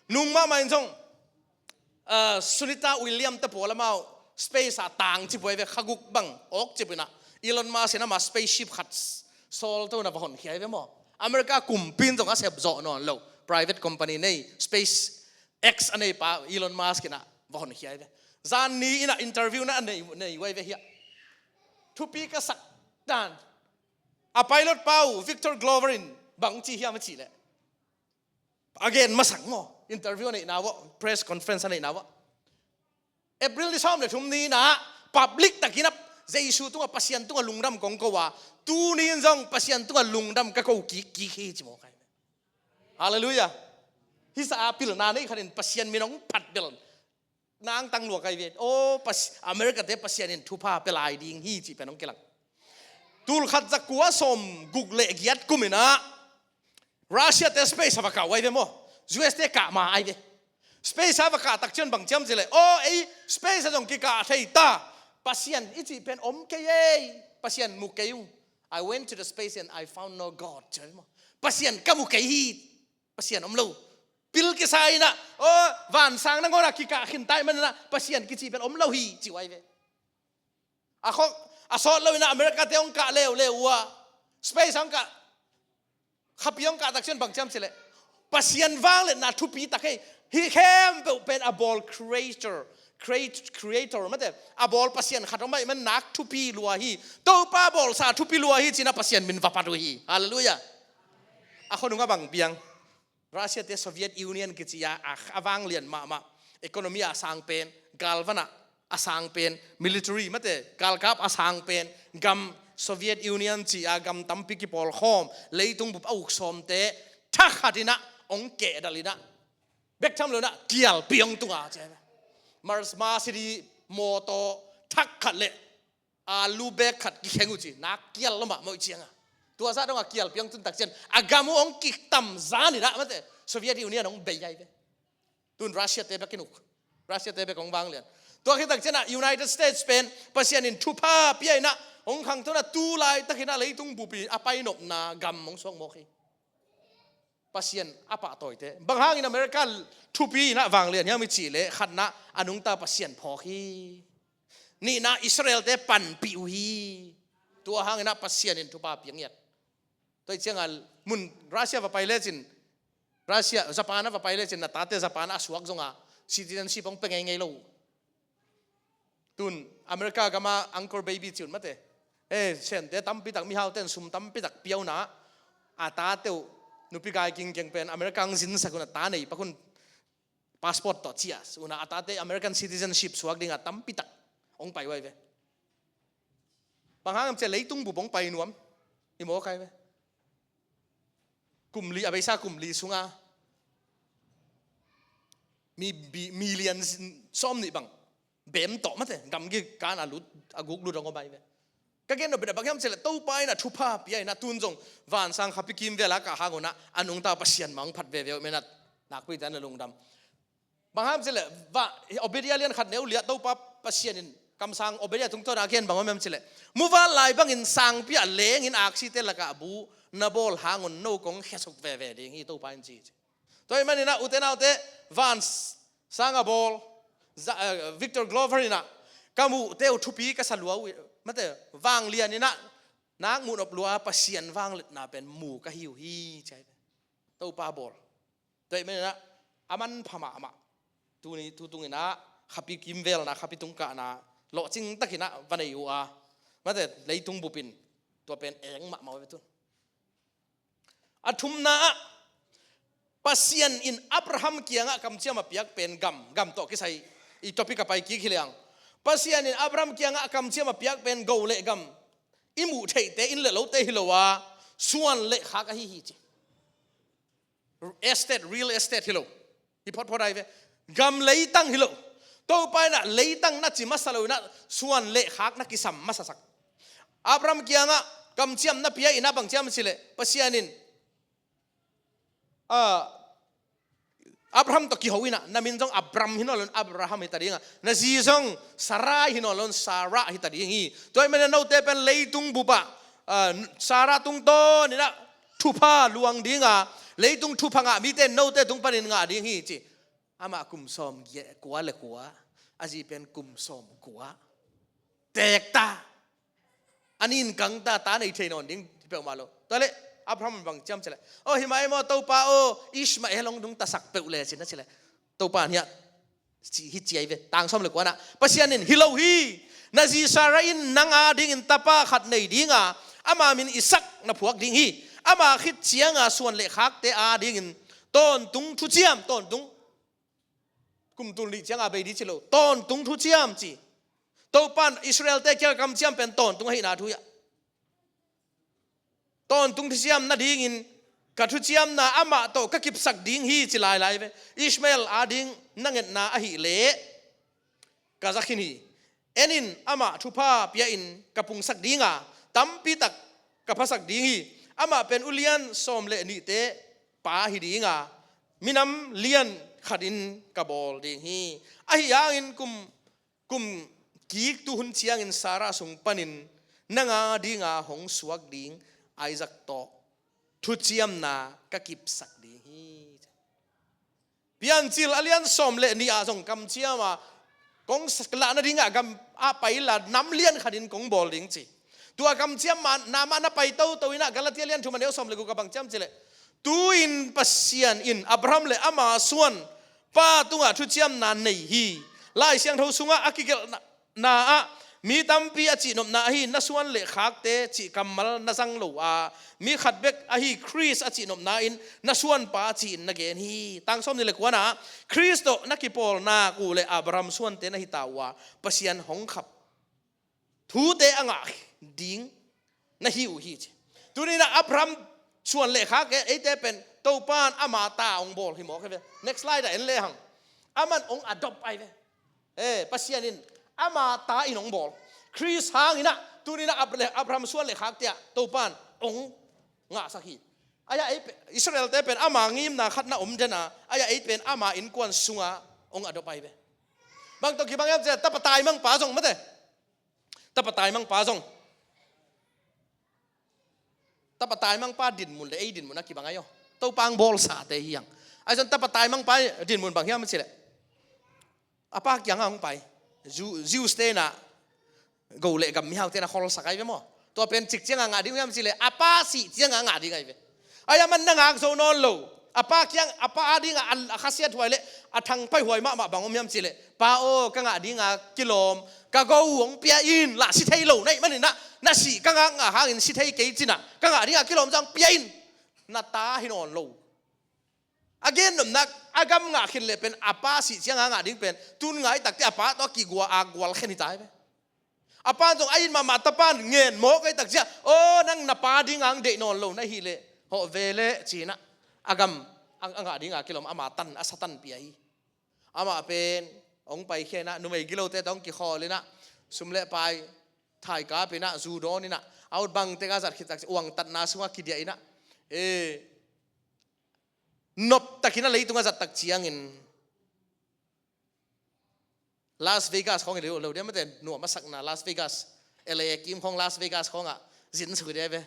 Nung mahmah in zong, ah, Sunita William te pawl amau space a tang ci buai ve, kha guk bang awk ci buina. Elon Musk in ama spaceship khat sawlto na va honkhia ai ve maw? America kumpi in zong a sep zawh nawn lo, private company nei, space X a neipa Elon Musk in a va honkhia ai ve. Zan ni in a interview na a nei, nei uai ve hiah. Thupi ka sak dan a pilot pa uh Victor Glover in bang ci hiam a cih leh, a gen masak maw, interview a neihna uah, press conference a neihna uah, April ni sawm le thum ni in a public takin a Jesu tungah, Pasian tungah lungdam kong ko a, tuni in zong Pasian tungah lungdam ka ko kikkik hi ci mawk ai ve. Halleluiah. Hisa a pilna nei khatin Pasian min hong phat bel nang tang lua kai ve. Aw, Pas-, America te Pasian in thupha pia lai ding hi cih pen hong kilang. Tul khat za kua sawm guk le giat kum in a Russia te space a va kah uh ai ve maw? U S te kah ma ai ve. Space a va kah tak cian bang ciam ci leh, aw, ei space a zong kikah thei ta. Pasian i cih pen om kei ei. Pasian mu kei ung. I went to the space and I found no God, ci ai ve maw? Pasian ka mu kei hi. Pasian om lo. Pil kisa in a, aw, vansang nangawn a kikah khin tai man in a, Pasian kici pen om lo hi ci uh ai ve. A khawk a sawt lo in a America te hong kah leuleu uh a, space hong kah, khapi hong kah tak cian bang ciam ci leh, Pasian vangliatna thupi tak hi. Hih khempeuh pen a bawl creator, create, creator mate, a bawl Pasian khat om ahih man nak thupi lua hi. Topa bawlsa thupi lua hi ci in a Pasian min va phat uh hi. Halleluiah. A khonung a bang piang? Russia te Soviet Union kici a, a, a vanglian mahmah, economy a sang pen, galvan a a sang pen, military mate, galkap a sang pen gam, Soviet Union ci a gam tampi kipawlkhawm, leitung bup a uk sawmte thakhat in a hong kehdal in a, bek tham lo in a kialpi hong tung a ci ai ve. Mars Mercedes mawtaw thak khat le alu bek khat kikheng uh ci, nak kial lo mahmah uh cianga. Tua zah dongah kialpi hong tun tak cian a gam uh hong kitam zan in a mate, Soviet Union hong bei ai ve. Tun Russia te bek in uk. Russia te bek hong vanglian. Tua khit tak cian a United States pen Pasian in thupha pia in a hong khangto in a, tu laitak in a leitung bup i a painopna gam hong suak mawk hi. Pasian a pahtawite. Bang hangin America thupi in a vanglian hiam i cih leh, khatna a nungta Pasian phawk hi. Nihna Israel te panpih uh hi. Tua hangin a Pasian in thupha pia ngiat. Tua i cianga mun Russia va pai lecin, Russia, Japan a va pai lecin na tate Japan a suak zonga citizenship hong pe ngeingei lo. Tun America gama uncle baby ci un mate. Eh, sente tampi tak, mihaute in sum tampi tak pia un a, a tate uh nupi gai kingkeng pen America hong zinsak un a, ta nei pak un passport tawh ciah un a, a tate American citizenship suak dinga tampi tak hong pai uh ai ve. Bang hang hiam cih leh leitung bup hong pai nuam i mawk ai ve. Kum li, a beisa kum li sunga mi, bi-, million sawm nih bang bem tawh mate, gamgi kan a lut, a guk lut hong om ai ve. Ka gen nop bit a bang hiam cih leh Topa in a thupha pia in a, tun zong vansang khapi kimvel a kah hang un a, a nungta Pasian mah hong phat veve uh menat, nakpi te na lungdam. Bang hiam cih leh, va, Obadia lian khat neu li ah Topa Pasian in kamsang Obadia tungtawn a gen bang om hiam cih leh, muvanlai bangin sangpi ah lengin aksite lakah bu na bawl hang un no kong khiasuk veve ding hi Topa in ci, ci. Tua ahih manin a ute naute, vansang a bawl, za-, eh, Victor Glover in a, ka muhte uh thupi ka sa lua uh, mate, vanglian in a, nak muh nop lua Pasian vangliatna pen mu ka hi uh hi, ci ai. Topa bawl. Tua ahih manin a, a manpha mahmah. Tuni, tu tung in a, khapi kimvelna, khapi tungkahna lawhcing takin a va nei uh a, mate, leitung bup in tua pen eng mahmah uh ve tun. A thumna ah, Pasian in Abraham kiangah kamciam a piak pen gam, gam tawh kisai i topic a pai kik hi leng. Pasian in Abraham kiangah a kamciam a piak pen go le gam i muh theihte, inn le lote hi lo a, suan le khak ahi hi ci. Estate, real estate hi lo. Hi photphot ai ve. Gam leitang hi lo. Topa in ah leitang na ci masa lo in ah suan le khak na kisam masasak. Abraham kiangah kamciam na pia in ah bang ciam cileh Pasian in, ah, Abraham tawh kiho in ah, na min zong Abram hi nawn lo in Abraham hi ta ding a, na zi zong Sarai hi nawn lo in Sarah hi ta ding hi. Tua ahih manin note pen leitung bup ah, ah, Sarah tungtawn in ah thupha luang ding a, leitung thupha ngah mite note tung panin ngah ding hi ci. Amah kum sawm giat, kua le kua, a zi pen kum sawm kua. Teek ta. A nin kang ta, ta nei thei nawn ding peuhmah lo. Tua leh Abraham bang ciam cileh, "Aw, hi mah e maw Topa aw, Ishmael hong dungtasak peuh le," ci na cileh. Topa in hiah ci, hi ci ai ve. Tang sawm le kua na ah Pasian in, "Hi lo hi. Na zi Sarah in nang a dingin tapa khat nei ding a, ama min Isak na phuak ding hi. Ama khit ciang a suan le khakte a dingin tawntung thuciam," tawntung, kum tul nih ciang a bei ding ci lo, tawntung thuciam ci. Topa in Israel-te kiangah kamciam pen tawntung ahihna thu hiah. Tawntung thuciam nadingin ka thuciamna amah tawh ka kipsak ding hi ci lailai ve. Ishmael a ding na ngetna ahih leh ka za khin hi. En in, amah thupha pia in ka pungsak ding a, tampi tak ka phasak ding hi. Amah pen ulian sawm le nihte pa hi ding a, minam lian khatin ka bawl ding hi. Ahi hangin kum, kum kik tu hun ciangin Sarah sung panin nang a ding a hong suak ding Isaac tawh thuciamna ka kipsak ding hi. Piancil a lian sawm le nih ah zong kamciam a kong lahna dingah gam ah pai la nam lian khatin kong bawl ding ci. Tua kamciam mah na mah na pai toto in ah Galatia lian thum a neu sawm le guk ah bang ciam cileh, "Tu-in Pasian in Abraham le ama suan pa tungah thuciamna nei hi. Lai Siangtho sungah a kigelhna na ah mi tampi a cihnopna ahi, 'Na suan le khakte,' cih kammal na zang lo a, mi khat bek ahi Khrist a cihnopna in, 'Na suanpa,' ci-in na gen hi." Tang sawm nih le kua na ah, Khrist tawh na kipawl nak uh leh Abraham suante na hi ta uh a, Pasian hong khap thute a ngah ding na hi uh hi ci. Tuni-in ah Abraham suan le khak e, eite pen Topa in ama ta hong bawl hi mawk hi ve. Next slide ah en le hang. Aman hong adopt ai ve. Eh, Pasian in ama ta in hong bawl. Khrist hangin ah tuni-in ah Ab-, Abraham suan le khakte ah Topa in hong ngahsak hi. Ai-ah ei pe-, Israel-te pen ama ngimna khat na om den a, ai-ah ei pen ama innkuan sungah hong adopt ai ve. Bang tawh kibang hiam cih leh tapa taimangpa zong mate. Tapa taimangpa zong. Tapa taimangpa dinmun le ei dinmun a kibang ai aw. Topa hong bawlsate hi hang. Ahi zong tapa taimangpa dinmun bang hiam cih leh a pa kiangah hong pai. Jew-, Jews-te in ah go le gam mihaute in ah kholsak ai ve maw. Tua pen cik ciangah ngah ding uh hiam cih leh a pa sih ciangah ngah ding ai ve. Ai-ah aman na ngak zo nawn lo. A pa kiang, a pa a dingah a, a khasiat huai le a thangpai huai mahmah bang om hiam cih leh, "Pa aw, ka ngah dinga kilawm ka go uh hong pia in," lah si thei lo na hih manin ah, "Na sih ka ngak ngah hangin si thei kei cin ah, ka ngah dinga kilawm zong pia in." Na ta hi nawn lo. A gennopna, a gam ngah khin leh pen a pa sih ciangah ngah ding pen, tun ngai takte a pa tawh a kigua a gual khen hi ta ai ve. A pa in zong a it mahmah, tapa in ngen mawk ai takciah, "Aw, nang na pa ding hong deih nawn lo na hih leh hawh ve leh," ci-in ah a gam a, a ngah dinga kilawm ama tan, a sa tan pia hi. Amah pen hong paikhia in ah numei gilote tawh hong kikhawl in ah sum le pai thaikap in ah, zu dawn in ah, a ut bang tek a zat khit takciah uangtatna sungah kidiah in ah, eh, noptakin a leitung a zat tak ciangin Las Vegas khawng hi lo, lo dia mate, nuam a sakna Las Vegas, L A kim khawng Las Vegas khawngah zin suk hi dia ve.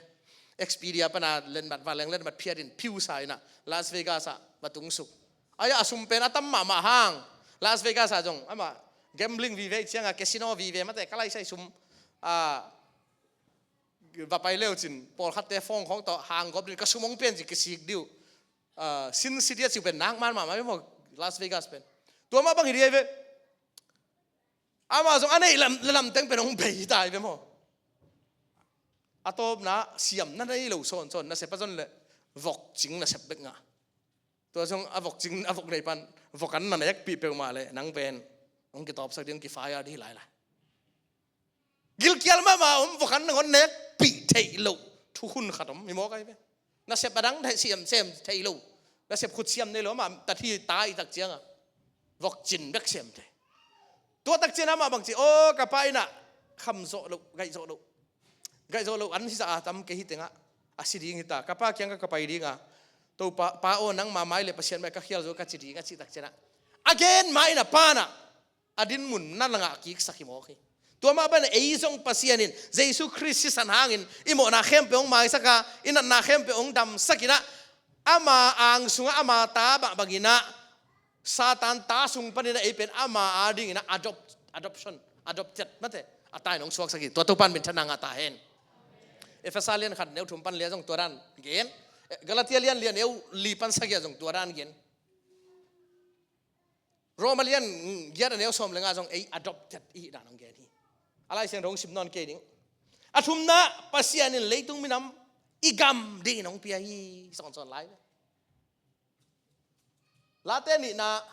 Expedia pana letmat, vanleng letmat phiat in phiusa in ah Las Vegas ah va tung suk. Ai-ah a sum pen a tam mahmah hang. Las Vegas ah zong amah gambling vive ciangah casino vive mate, ka laisai sum, ah, va pai leu cin pawlkhatte phone khawng tawh hang gawp ding, ka sum hong pia in ci kisik ding uh. Ah, Sin City a ci uh pen nak man mahmah ve maw, Las Vegas pen. Tua mah bang hi ding ai ve. Amah zong a neih lam, lam teng pen hong bei hi ta ai ve maw. A tawpna siam na nei lo sawnsawn, nasep a zon leh vok cing nasep bek ngah. Tua zong a vok cing, a vok nei pan vok an na nekpih peuhmah leh nang pen hong kitawpsak ding, hong ki-fire ding hi lai lai. Gilkial mahmah om, vok khan nangawn nekpih theih loh thukhun khat om hi mawk ahi ve. Nasep a dang thei siam sem thei lo. Nasep khut siam nei lo, amah tat hi ta i tak cianga vok cin bek sem thei. Tua tak cianga amah bang ci, aw, ka pa innah kham zawh loh, gaih zawh loh. Gaih zawh loh an hi zah a tam kei hi tengah a si ding hi ta. Ka pa kiangah ka pai dinga, Topa, pa aw, nangma mai le Pasian mai ka khial zo ka ci ding a cih tak cianga a gen ma innah panah a dinmun na la ngah kiksak hi mawk hi. Tua mah bana ei zong Pasian in Jesu Khrist sisan hangin i mawhna khempeuh hong maisak a, i natna khempeuh hong damsak inah, ama ang sungah ama ta bang, banginah Satan ta sung paninah ei pen ama adinginah adopt, adoption, adopted mate, a tain hong suaksak hi. Tua Topan minthanna ngah ta hen. Efesa lian khat neu thum pan lian zong tua dan gen. Galatia lian lian neu li pan sagih ah zong tua dan gen. Roma lian giat a neu sawm le nga zong ei adopted i hih dan hong gen hi. A Lai Siangtho hong sim nawn kei ding. A thumna, Pasian in leitung minam i gam dingin hong pia hi. Sawnsawn lai ve. Late nihna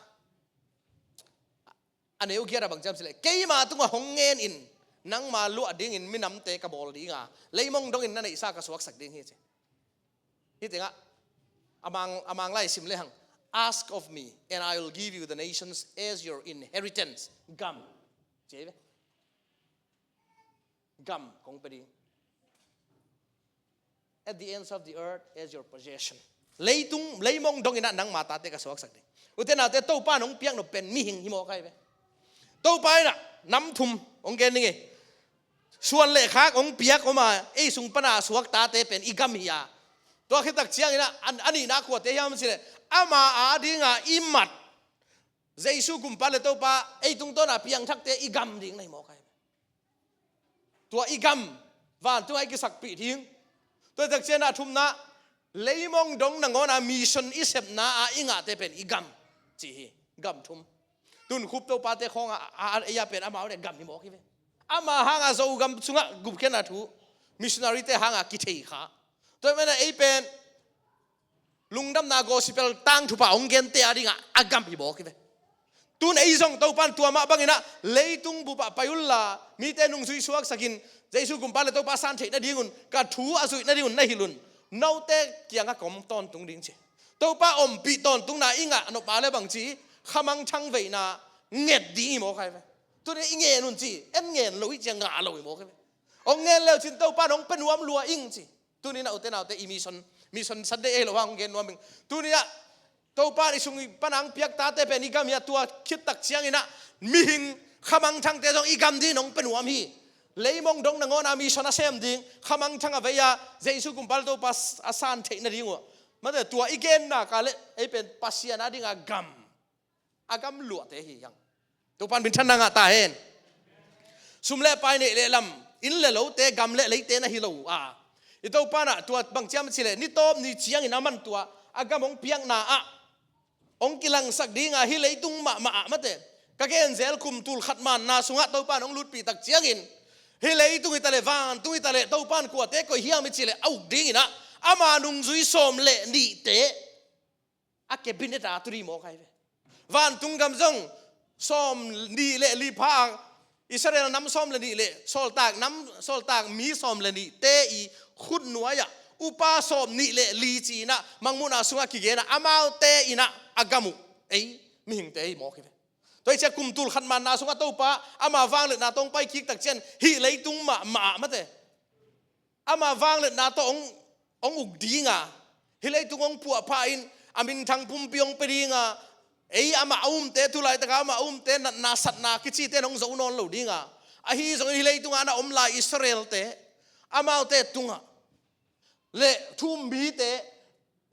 a neu giat a bang ciam cileh, keima tungah hong ngen in, nangma luah dingin minamte ka bawl dinga, leimong dongin na neihsa ka suaksak ding hi ci. Hih tengah a mang, a mang lai sim lehang, "Ask of me, and I will give you the nations as your inheritance." Gam. Ci ve. Gam kong pe ding. "At the ends of the earth as your possession." Leitung, leimong donginah nangma tate ka suaksak ding. Ute naute, Topa nong piak nop pen mihing hi mawk ahi ve. Topa innah nam thum hong gen ding hi. Suan le khak hong piak om a, ei sung pana suak tate pen i gam hi a. Tua khit tak cianginah a, a nihna kuate hiam cileh, ama adinga i mat Jesu Kumpa le Topa ei tungtawna piangthakte i gam ding na hi mawk ahi. Tua i gam vantung a i kisakpih ding. Tua tak cianah a thumna, leimong dong nangawna mission i sepna a i ngahte pen i gam ci hi. Gam thum. Tun khup Topate khawnga a, a, a, ei a pen amau le gam hi mawk hi ve. Ama hanga Zogam sungah gupkhiatna thu, missionary-te hanga kithei kha. Tua i mena ei pen lungdamna gospel tangthupha hong gente adinga a gam hi mawk hi ve. Tun ei zong Topan tua mah banginah leitung bupah pai unla, mite nungzui suaksakin Jesu Kumpa le Topa san theih nadingun, ka thu a zuih nadingun na hilh un. Note kiangah ka om tawntung ding ci. Topa ompih tawntungna i ngah nop a le bang ci, khamangthang veina nget ding hi mawk ahi ve. Tuni i ngen un ci, en ngen lo i cia ngah lo hi mawk ahi ve. Hong ngen leucin Topan hong pe nuam lua ing ci. Tuninah ute naute i mission, mission Sunday ei lo hang hong gen nuam ing. Tuninah Topa i sung i panang piak tate pen i gam hi a, tua khit tak cianginah mihing khamangthangte zong i gam ding hong pe nuam hi. Leimong dong nangawna mission a sem ding, khamangthang a vei a Jesu Kumpa le Topa a san theih nading uh. Mate tua i genna ka le ei pen Pasian adinga gam, a gam luahte hi hang. Topan minthanna ngah ta hen. Sum le pai neih le lam, inn le lote, gam le leite na hi lo a, i Topanah tua bang ciam cileh, ni tawp ni ciangin a man tua a gam hong piakna ah hong kilangsak dinga, hih leitung mahmah ah mate, ka gen zel kum tul khat manna sungah Topan hong lutpih tak ciangin hih leitung hi taleh vantung hi taleh Topan kuate koih hiam i cileh a uk dinginah ama nungzui sawm le nihte a cabinet a tu ding mawk ahi ve. Vantung gam zong sawm nih le li pha a, Israel nam sawm le nih le sawltak nam, sawltak mi sawm le nihte i khut nuai-ah upa sawm nih le li ci-inah mangmuhna sungah kigena, amaute innah a gam uh ei mihingte hi mawk hi ve. Tua hi cia kum tul khat manna sungah Topa ama vangliatna tawh hong pai kik tak cian hih leitung mahmah ah mate, ama vangliatna tawh hong, hong uk dinga, hih leitung hong puahpha in a minthang pumpi hong pe dinga, ei amah a umte, tu laitaka amah a umte natna satna kicite in hong zo nawn lo dinga, ahi zongin hih leitunga na om lai Israel-te, amaute tungah le thu-um mite,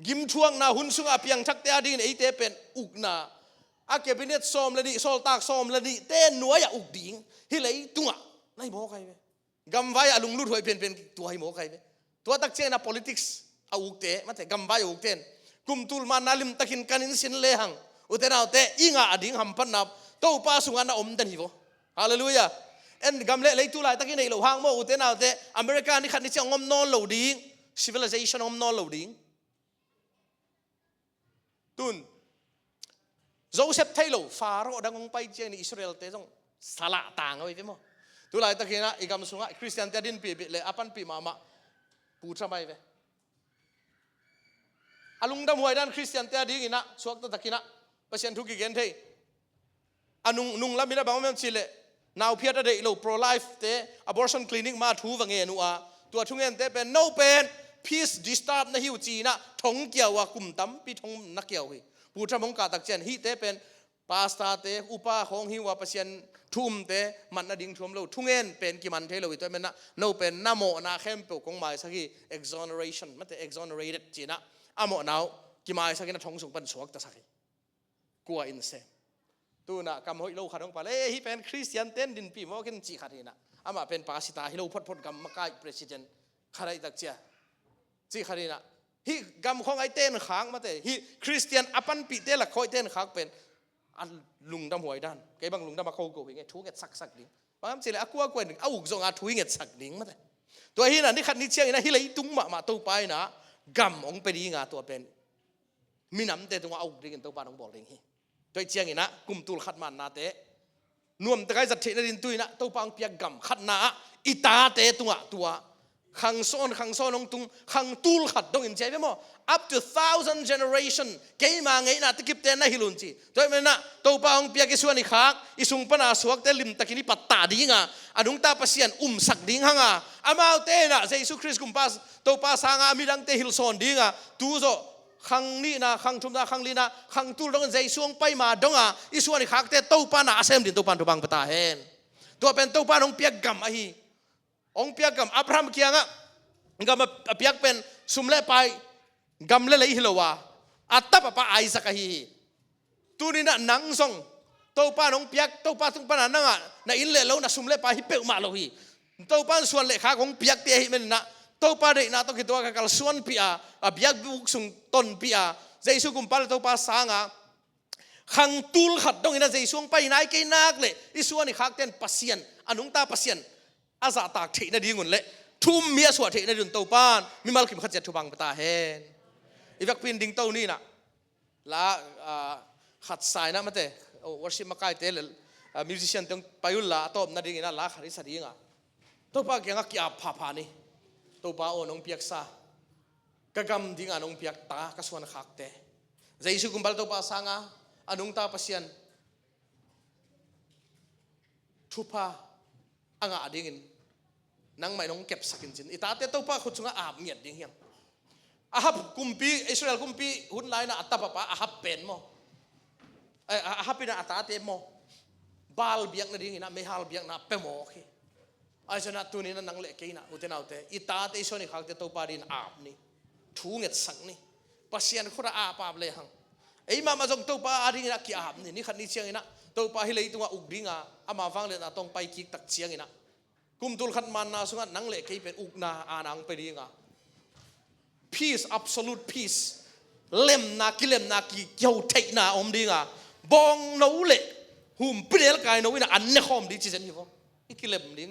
gimthuakna hun sunga a piangthakte adingin eite pen ukna, a cabinet sawm le nih, sawltak sawm le nihte nuai-ah uk ding hih leitungah na hi mawk ahi ve. Gamvai-ah a lunglut huai penpen tua hi mawk ahi ve. Tua tak ciangin a politics a ukte, mate, gamvai a ukte in kum tul manna limtakin kan in sin lehang, ute naute, i ngah a ding hamphatna Topa sungah na om den hi vaw. Halleluiah. En gam le leitu laitak i neih loh hang maw, ute naute, America ni khat ni ciang hong om nawn lo ding, civilization hong om nawn lo ding. Tun Joseph thei lo Pharaoh dang hong pai ciangin Israel-te zong salah tang a hi ve maw. Tulaitak inah i gam sungah Khristiante a dinpih beh le a panpih mahmah Pu Trump ahi ve. A lungdam huai dan Khristiante a dinginah suakta takinah Pasian thu kigen thei. A nung, nunglam inah bang om em cih leh, nauphiat a deih lo, pro-life te, abortion clinic mah thu va ngen uh a, tua thungente pen no pen peace disturb na hi uh ci-inah thong kiau a, kum tampi thong na kiau hi. Pu Trump hong kahtak ciang hihte pen pastor te, upa khawng hi uh a, Pasian thu umte mat nading thu om lo, thungen pen kiman thei lo hi. Tua hi menah no pen na mawhna khempeuh kong maisak hi. Exoneration, mate, exonerated ci-inah a mawhna uh kimaisak inah thong sung pan suaktasak hi. Kua in sem. Tunah kam hoih lo khat hong pal e, hih pen Khristianten dinpih mawk in cih khat hinah, amah pen pastor hi lo photphot, gam makai president khat ahih tak cia cih khat hinah, hih gam khawng a i tenkhak, mate, hih Khristian a panpihte lak khawng a i tenkhak pen a lungdam huai dan. Kei bang lungdam a ko ko hi nge, thu ngetsaksak ding. Bang hiam cih leh a kuakua in a uk zong a thu i ngetsak ding, mate. Tua hinah ni khat ni cianginah hih leitung mahmah Topa inah gam hong pia dinga, tua pen minamte tungah a uk dingin Topa in hong bawl ding hi. Tua hi cianginah kum tul khat mannate nuamtak a i zat theih nading tu inah Topa hong piak gam khatna ah i tate tungah tua khang sawn, khang sawn hong tung, khang tul khat dongin ci hi ve maw? Up to thousand generation keima ngeina takipte na hilh un ci. Tua hi menah Topa hong piak i suan i khak, i sung pana suakte limtakin i pattah dinga, a nungta Pasian umsak ding hanga, amaute inah Jesu Khrist kumpa Topa sanga a midangte hilhsawn dinga, tu zawh khang nihna, khang thumna, khang lina, khang tul dongin Jesu hong pai ma donga i suan i khakte Topa na a sem din Topa in thupha pia ta hen. Tua pen Topa in hong piak gam ahi. Hong piak gam, Abraham kiangah gam a, a piak pen sum le pai, gam le lei hi lo a, a tapa pa Isaac ahi hi. Tuninah nang zong Topa in hong piak, Topa tung pana nangah na inn le lo, na sum le pai hi peuhmah lo hi. Topa in suan le khak hong piakte ahih maninah Topa deihna tawh kituak a kalsuanpih a, a biakbuk sung tonpih a, Jesu kumpa le Topa sanga khang tul khat dongin a Jesu hong pai nai kei nak leh i suan i khakten Pasian, a nungta Pasian a zahtak theih nadingun le thu um mi a suah theih nadingun Topa in mimal kim khat ciat thupha pia ta hen. I vekpi in dingto ninah la, ah, khat sa inah, mate, oh, worship makaite le, ah, musician te hong pai unla a tawp nadinginah la khat i sa dinga, Topa kiangah ki-ap phapha ni. Topa aw, nong piaksa, ka gam dinga nong piak ta, ka suan khakte, Jesu kumpa le Topa sanga a nungta Pasian thupha a ngah dingin nangmah in hong kepsak in cin. I tate Topa khut sungah ap ngiat ding hiam? Ahab kumpi, Israel kumpi hun lai inah a tapa pa Ahab pen maw, eh, Ahab inah a tate maw, Baal biak nadinginah meihal biakna pia mawk hi. Ahi zongin ah tuni-in ah nang le kei in ah, ute naute, i tate, i suan i khakte Topa adingin ap ni. Thu ngetsak ni. Pasian khut ah ap ap lehang, ei mahmah zong Topa adingin ah ki-ap ni. Ni khat ni ciangin ah Topa hih leitungah uk ding a, ama vangliatna tawh hong pai kik tak ciangin ah, kum tul khat manna sungah nang le kei pen ukna aana hong pia ding a, peace, absolute peace, lemna, kilemna, ki, kiho theihna a om ding a, bawngno le humpi delkai no in ah an nekhawm ding ci zen hi vaw. I kilem ding